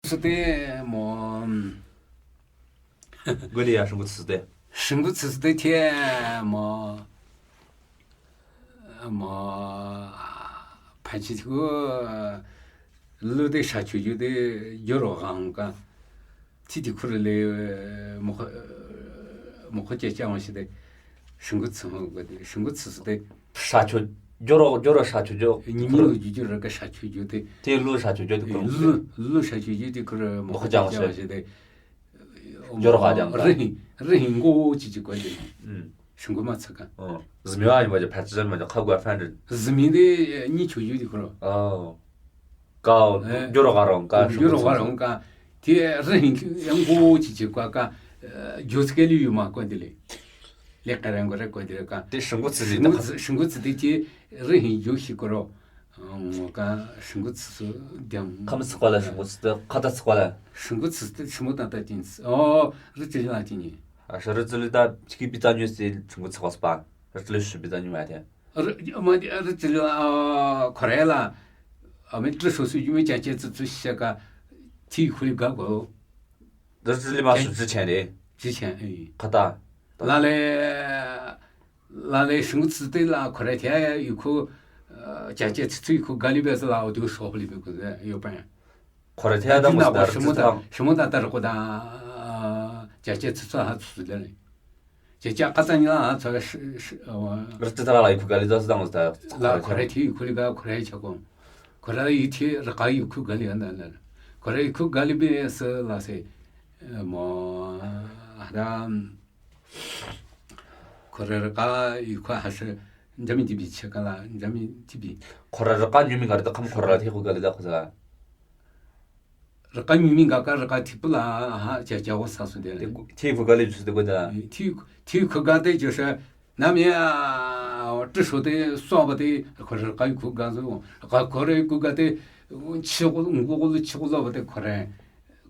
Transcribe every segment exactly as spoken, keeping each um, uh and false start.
སུ་དེ་མོ། གོ་ལེ་ཡ་ཧྲིན་གུ་ཚུ་དེ། ཧྲིན་གུ་ཚུ་དེ་ཐེ་མོ། མོ། ཕན་ཆི་ཐུ། ལུ་དེ་ཧྲ་ཆུ་ཡུ་དེ་ཡོ་རོ་གང་ཀ། ཐི་ཐི་ཁུ་རུ་ལེ། མོ་ཁོ། མོ་ཁོ་ཅེ་ཅ་མ་ཤི་དེ། ཧྲིན་གུ་ཚུ་མོ་གོ་དེ་ཧྲིན་གུ་ཚུ་དེ། ཧྲ་ཆུ། ཡོ་རོ་ཡོ་རོ་ཧྲ་ཆུ་ཡོ། ཉི་མ་ལུ་ཡུ་ཡུ་ར་ཀ་ཧྲ་ཆུ་ཡུ་དེ། དེ་ལུ་ཧྲ་ཆུ་ཡོ་དེ་ཀུ་རུ། ལུ་ལུ་ཧྲ་ཆུ་ཡུ་དེ་ཁུ་རུ་མོ་ཁོ་ཅ་མ་ཤི་དེ། ཡོ་རོ་ག་ཅང་ཀ། རི་ཧིང་རི་ཧིང་གོ་ཅི་ཅི་གོ་དེ། ཧྲིན་གུ་མ་ཚུ་ཀ། ཟི་མི་བ་ཡིན་པ་ཅི་ཕར་ཅི་ཅན་མ་ཅི་ཁ་གོ་ཕན་རི། ཟི་མི་དེ་ཉི་ཆུ་ཡུ་དེ་ཁུ་རུ། ཀའོ། ཡོ་རོ་ག་རོང་ཀ། ཡོ་རོ་ག་རོང་ཀ། དེ་རི་ཧིང་ཡང་གོ་ཅི་ཅི་ཀ་ཀ། ཡོ་ཚི་ཀེ་ལི་ཡུ་མ་གོ་དེ་ལེ། ལེ་ཀ་རང་གོ་ར་གོ་དེ་ཀ། དེ་ཧྲིན་གུ་ཚུ་ཟི་ཧྲིན་གུ་ཚུ་ཧྲིན་གུ་ཚུ་དེ་ཅི་རི་ཧིང་ཡོ་ཤི་གོ་རོ། ངོ་ཀ་ཧྲིན་གུ་ཚུ་སུ་དེམ། ཁམ་ཚུ་ཀ་ལ་ཧྲིན་གུ་ཚུ་དེ་ཁ་ད་ཚུ་ཀ་ལ། ཧྲིན་གུ་ཚུ་དེ་ཧྲིན་མོ་ད་ད་ཅིན་ཨོ་རི་ཅི་ལ་ཅིན་ནི། ཨ་ཧྲ་རི་ཙི་ལི་ད་ཅི་ཀི་པི་ཙ་ཉུ་སི་ཧྲིན་གུ་ཚུ་ཀ་སྤ། རི་ཙི་ལི་ཤུ་པི་ཙ་ཉུ་མ་དེ། རི་མ་དེ་རི་ཙི་ལི་ཨ་ཁོ་རེ་ལ། ཨ་མི་ཏྲི་ཤོ་སུ་ཡུ་མི་ཅ་ཅེ་ཙི་ཙི་ཤ་ཀ། ཐི་ཁུ་ལི་ག་གོ། རི་ཙི་ལི་མ་སུ་ཙི་ཆེན་དེ། ཙི་ཆེན་ཨེ། ཁ་ད། ལ་ལེ། ལ་ལེ་ཧྲིན་གུ་ཚུ་དེ་ལ་ཁོ་རེ་ཐེ་ཡུ་ཁུ། ཅ་ཅེ་ཙི་ཙི་ཡུ་ཁུ་ག་ལི་བེ་སི་ལ་ཨོ་དེ་ཤོ་ཕ་ལི་བེ་ཁུ་ཡོ་པན། ཁོ་རེ་ཐེ་ད་མོ་སི་ད་རི་ཙི་ཐ། ཧྲིན་མོ་ད་ད་རི་ཀོ་ད། ཅ་ཅེ་ཙི་ཙི་ཧ་ཚུ་ལེ། ཅ་ཅེ་ཀ་ཙ་ཉི་ལ་ཧ་ཚུ་ཤི་ཤི་ཨ་བ། རི་ཙི་ཐ་ལ་ཡུ་ཁུ་ག་ལི་ཛ་སི་ད་མོ་སི་ད། ལ་ཁོ་རེ་ཐེ་ཡུ་ཁུ་ལི་ག་ཁོ་རེ་ཆ་ཀོ། ཁོ་རེ་ཡུ་ཐེ་རི་ཀ་ཡུ་ཁུ་ག་ལི་ཨ་ན་ན། ཁོ་རེ་ཡུ་ཁུ་ག་ལི་བེ་སི་ལ་སེ། མོ། ཧ་ད། ཁོ་རེ་རི་ཀ་ཡུ་ཁུ་ཧ་ཤི། འཇམ་མི་ཏི་བི་ཆེ་ཀ་ལ་འཇམ་མི་ཏི་བི། ཁོ་རེ་རི་ཀ་ཉུ་མི་ག་རི་ད་ཁམ་ཁོ་རེ་ཐེ་ཁུ་ག་ལི་ད་ཁུ་ཟ། རི་ཀ་ཉུ་མི་ག་ཀ་རི་ཀ་ཐི་པུ་ལ་ཧ་ཅ་ཅ་བོ་ས་སུ་དེ་ལེ། ཐི་ཁུ་ག་ལི་ཇུ་སི་དེ་གོ་ད། ཐི་ཐི་ཁུ་ག་དེ་ཇུ་ཤ། ནམ་ཡ། ཏྲི་ཤོ་དེ་སོ་བ་དེ་ཁོ་རེ་རི་ཀ་ཡུ་ཁུ་ག་ཟོ། རི་ཀ་ཁོ་རེ་ཁུ་ག་དེ་ཆི་གོ་ངོ་གོ་ལུ་ཆི་གོ་ལོ་བ་དེ་ཁོ་རེ།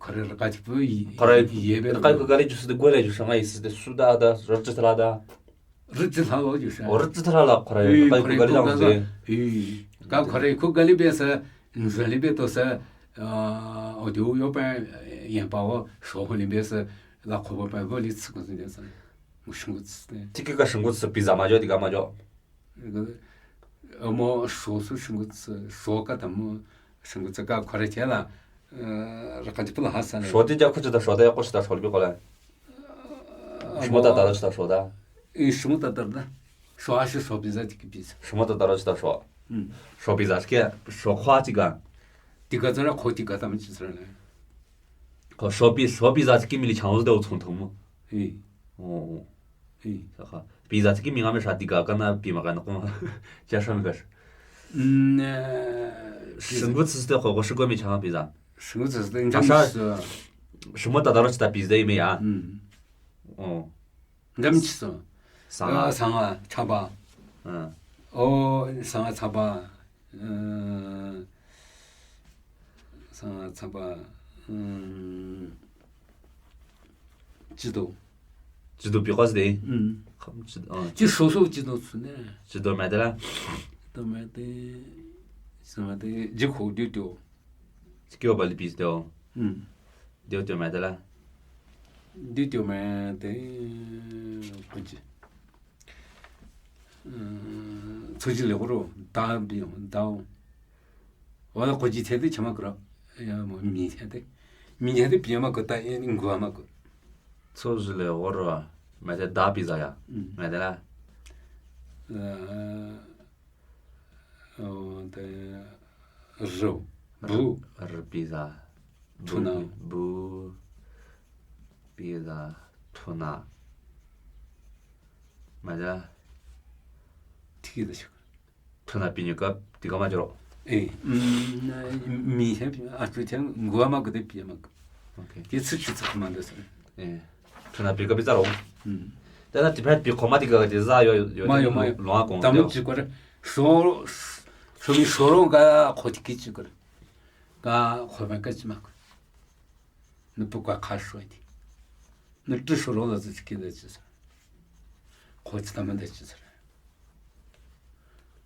ཁོ་རེ་རི་ཀ་ཐི་པུ་ཡི་ཁོ་རེ་ཡེ་བེ། རི་ཀ་ཁུ་ག་ལི་ཇུ་སི་དེ་གོ་ལེ་ཇུ་ཤ་ང་ཡི་སི་དེ་སུ་ད་ད་རི་ཙི་ཐ་ལ་ད། རི་ཙི་ཐ་ལོ་ཇུ་ཤ། ཨོ་རི་ཙི་ཐ་ལ་ལ་ཁོ་རེ་རི་ཀ་ཁུ་ག་ལི་ད་མོ་སི་དེ། ཀ་ཁོ་རེ་ཁུ་ག་ལི་བེ་སི་ནུ་ལི་བེ་ཏོ་སི། ཨོ་དེ་ཡོ་པ་ཡན་པ་བོ་ཤོ་ཧོ་ལི་བེ་སི་ལ་ཁོ་བོ་པ་བོ་ལི་ཚི་གོ་སི་དེ་སི། ཧྲིན་གུ་ཚུ་དེ། ཐི་ཀི་ཀ་ཧྲིན་གུ་ཚུ་པི་ཛ་མ་ཇོ་དི་ག་མ་ཇོ། ཨ་མོ་ཧྲོ་སུ་ཧྲིན་གུ་ཚུ་ཧྲོ་ཀ་ད་མོ་ཧྲིན་གུ་ཚུ་ཀ་ཁོ་རེ་ཁྱེ་ལ། ར་ཀ་ཅི་པུ་ལ་ཧ་ས་ལེ། ཧྲོ་དི་ཇ་ཁུ་ཅི་ད་ཧྲོ་ད་ཡ་ཀོ་ཅི་ད་ཧྲོ་ལི་པི་ཀོ་ལེ། ཧྲི་མོ་ད་ད་ར་ཅི་ད་ཧྲོ་ད། ཨི་ཧྲི་མོ་ད་ད་ར་ད། ཧྲོ་ཨ་ཤི་ཧྲོ་པི་ཛ་ཅི་ཀི་པི་ཛ། ཧྲི་མོ་ད་ད་ར་ཅི་ད་ཧྲོ། ཧྲོ་པི་ཛ་ཅི་ཀི་ཧྲོ་ཁོ་ཨ་ཅི་ག། དི་ག་ཙ་ར་ཁོ་དི་ག་ད་མི་ཅི་ཙ་ར་ལེ། ཁོ་ཧྲོ་པི་ཧྲོ་པི་ཛ་ཅི་ཀི་མི་ལི་ཆང་ལོ་དེ་འོ་ཚོང་ཐོང་མོ། ཨི། ཨོ། ཨི། ས་ཁ། པི་ཛ་ཅི་ཀི་མི་ང་མི་ཧྲ་དི་ག་ཀ་ན་པི་མ་ཀ་ན་ཀོ། ཅ་ཧྲ་མི་ག་ཧྲ། ཧྲིན་གུ་ཚི་སི་ཏེ་ཁོ་ཁོ་ཧྲི་གོ་མི་ཆང་པི་ཛ། ཧྲིན་གུ་ཚི་སི་ཏེ་ཨ་ཧྲ། ཧྲི་མོ་ད་ད་ར་ཅི་ད་པི་ཛ་ཡི་མི་ཡ། ཨོ། འདམ་ཆི་སོ། ས་ང་། ས་ང་ཚ་བ། ཨ། ཨོ་ས་ང་ཚ་བ། ཨ། ས་ང་ཚ་བ། ཨ། ཅི་དོ། ཅི་དོ་པི་ཀོ་སི་དེ། ཨུམ། ཁམ་ཅི་དོ། ཨ། ཅི་སོ་སོ་ཅི་དོ་ཚུ་ནེ། ཅི་དོ་མེ་དེ་ལ། ཅི་དོ་མེ་དེ། ཅི་མེ་དེ་ཇི་ཁོ་དུ་དུ། སྐྱོ་བ་ལི་པིས་ཏེའོ། ཨུམ། ཏེའོ་ཏེའོ་མེ་ཏེ་ལ། ཏེའོ་ཏེའོ་མེ་ཏེ། ཀོ་ཅི། ཚོ་ཅི་ལེ་ཧོ་རོ་ད་པི་ཡོང་ད་འོ། འོ་ལ་ཀོ་ཅི་ཐེ་ཏེ་ཆ་མ་ཀ་ར། ཡ་མོ་མི་ཐེ་ཏེ། མི་ཐེ་ཏེ་པི་ཡ་མ་ཀ་ད་ཨེ་ནི་གུ་ཨ་མ་ཀ། ཚོ་ཅི་ལེ་ཧོ་རོ་མེ་ཏེ་ད་པི་ཛ་ཡ། ཨུམ། མེ་ཏེ་ལ། ཨ། ཨོ་ཏེ་རུ། བུ། རུ་པི་ཛ། ཐུ་ན། བུ། པི་ཛ། ཐུ་ན། མ་ཛ། ཐིག་གི་ཛ་ཞིག་ཐུ་ན་པི་ཉུ་ཀ་ཏི་ཀ་མ་ཇོ་རོ། ཨེ། མི་ཧེ་ཨ་ཅུ་ཅན་གུ་ཨ་མ་གུ་ཏེ་པི་ཨ་མ་གུ། ཨོ་ཁེ། ཏེ་ཚུ་ཆུ་ཚུ་ཁ་མ་འདི་སོ། ཨེ། ཐུ་ན་པི་ཀ་པི་ཛ་རོ། ཨུམ། ཏེ་ན་ཏི་ཕེ་པི་ཁོ་མ་ཏི་ཀ་ཏི་ཛ་ཡོ་ཡོ། མ་ཡོ་མ་ཡོ། ལོང་ཨ་ཀོང་ཏ་མུ་ཅི་ཀོ་རེ། ཤོ་ཤོ་མི་ཤོ་རོང་ཀ་ཁོ་ཏི་ཀི་ཅི་ཀོ་རེ། ཀ་ཁོ་མ་ཀ་ཅི་མ་ཀོ། ནུ་པུ་ཀ་ཁ་ཤོ་ཏི། ནུ་ཏི་ཤོ་རོང་ལ་ཙི་ཅི་ཀི་ལ་ཅི་སོ། ཁོ་ཅི་ཏ་མ་འདི་ཅི་སོ་རེ།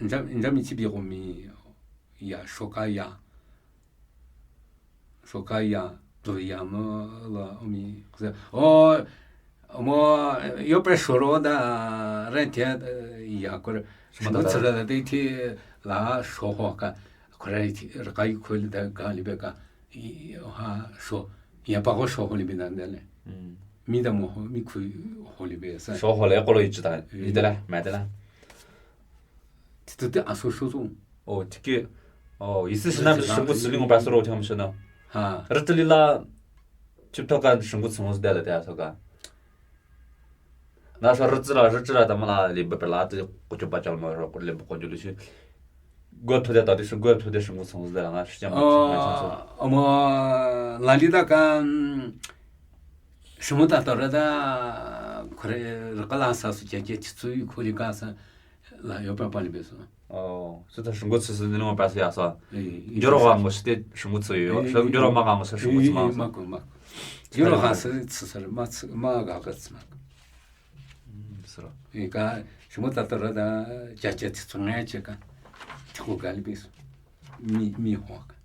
Nja, nja mi chi bi ko mi ya shoka ya. Shoka ya, tu ya mo la o mi. O, mo, yo pe shoro da, ren te, ya ko, shimo tsara da te te la shoho ka, ko re te, ra ka yi ko le da ga li be ka, ha, sho, ya pa ko shoho li be na de le. Mi da mo ho, mi ku ho li be sa. Shoho le ko lo yi chi da, yi de la, ma de la. Ti tu te a so sho so. O, tiki, o, isi sinam shingku tsili ngo pa soro tiam shana. Ha. Ritili la, chip toka shingku tsung de la te a soka. Na so ritila, ritila tamala li be la te ko cho pa chal ma ro le ko cho lu shi. Go to de ta de so go to de shingku tsung de la na shi ma. O, omo, la li da ka, shimo ta to ra da, kore, rakala sa su che che tsu ko li ka sa. La yo pa pa li be so. O, so ta shingku tsü sü ni mo pa sü ya sa. Joro ga mo shi te shingku tsü yo. Joro ma ga mo shi shingku tsü ma. Ma ko ma. Joro ga sü tsü sü ma tsü ma ga ga tsü ma. Sura. Ka shimo ta ta ra da cha cha tsü nga che ka. Ti ko ga li be so. Mi mi ho ka.